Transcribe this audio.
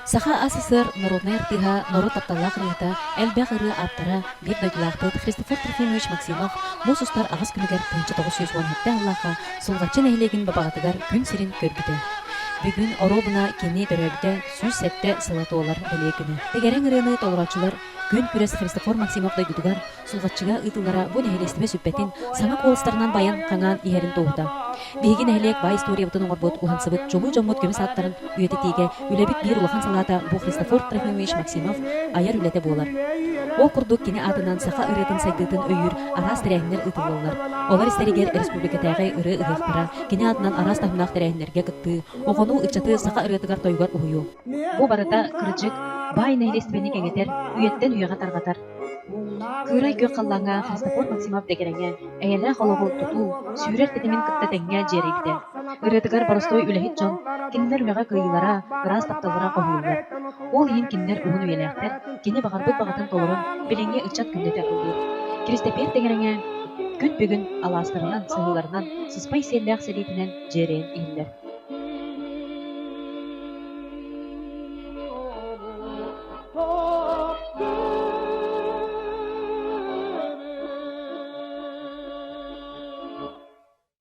Саха АССР народнай артыыһа, норуот тапталлаах ырыаһыта, элбэх ырыа ааптара, биир дойдулаахпыт Христофор Трофимович Максимов муус устар аҕыс күнүгэр 1917 сыллаахха Сулҕаччы нэһилиэгин Бабаҕатыгар күн сирин көрбүтэ. Бүгүн оруобуна кини төрөөбүтэ 107 сыла туолар бэлиэ күнэ. Дэгэрэҥ ырыаны толорооччулар күөн күрэс Христофор Максимов дойдутугар Сулҕаччыга ыытыллара бу нэһилиэстибэ сүппэтин, саҥа куоластарынан байан, хаҥаан иһэрин туоһута. Биһиги нэһилиэк баай историябытын оҥорбут, уһансыбыт чулуу дьоммут көмүс ааттарын үйэтитиигэ үлэбит биир улахан салаата бу Христофор Трофимович Максимов айар үлэтэ буолар. Ол курдук кини аатынан саха ырыатын сайдыытын өйүүр араас тэрээһиннэр ыытыллаллар. Олор истэригэр республикатааҕы ырыа ыһыахтара, кини аатынан араас таһымнаах тэрээһиннэргэ кыттыы, оҕону, ыччаты саха ырыатыгар-тойугар уһуйуу. Бу барыта, кырдьык, баай нэһилиэстибэни кэҥэтэр, үйэттэн үйэҕэ тарҕатар. Кыырай күөх халлааҥҥа Христофор Максимов дэгэрэҥэ, эйэлээх олоҕу тутуу, сүүрэр тэтимин кытта тэҥҥэ дьиэрэйбитэ. Ырыатыгар боростуой үлэһит дьон, кинилэр үлэҕэ кыайыылара, ыраас тапталлара хоһуйуллар. Ол иһин кинилэр уһун үйэлээхтэр, кини баҕарбыт баҕатын толорон, билиҥҥи ыччат күннэтэ ыллыыр. Киристэпиэр дэгэрэҥэ күн бүгүн алаастарынан, сыһыыларынан, сыспай сиэллээх сэриитинэн дьиэрэйэн иһиллэр.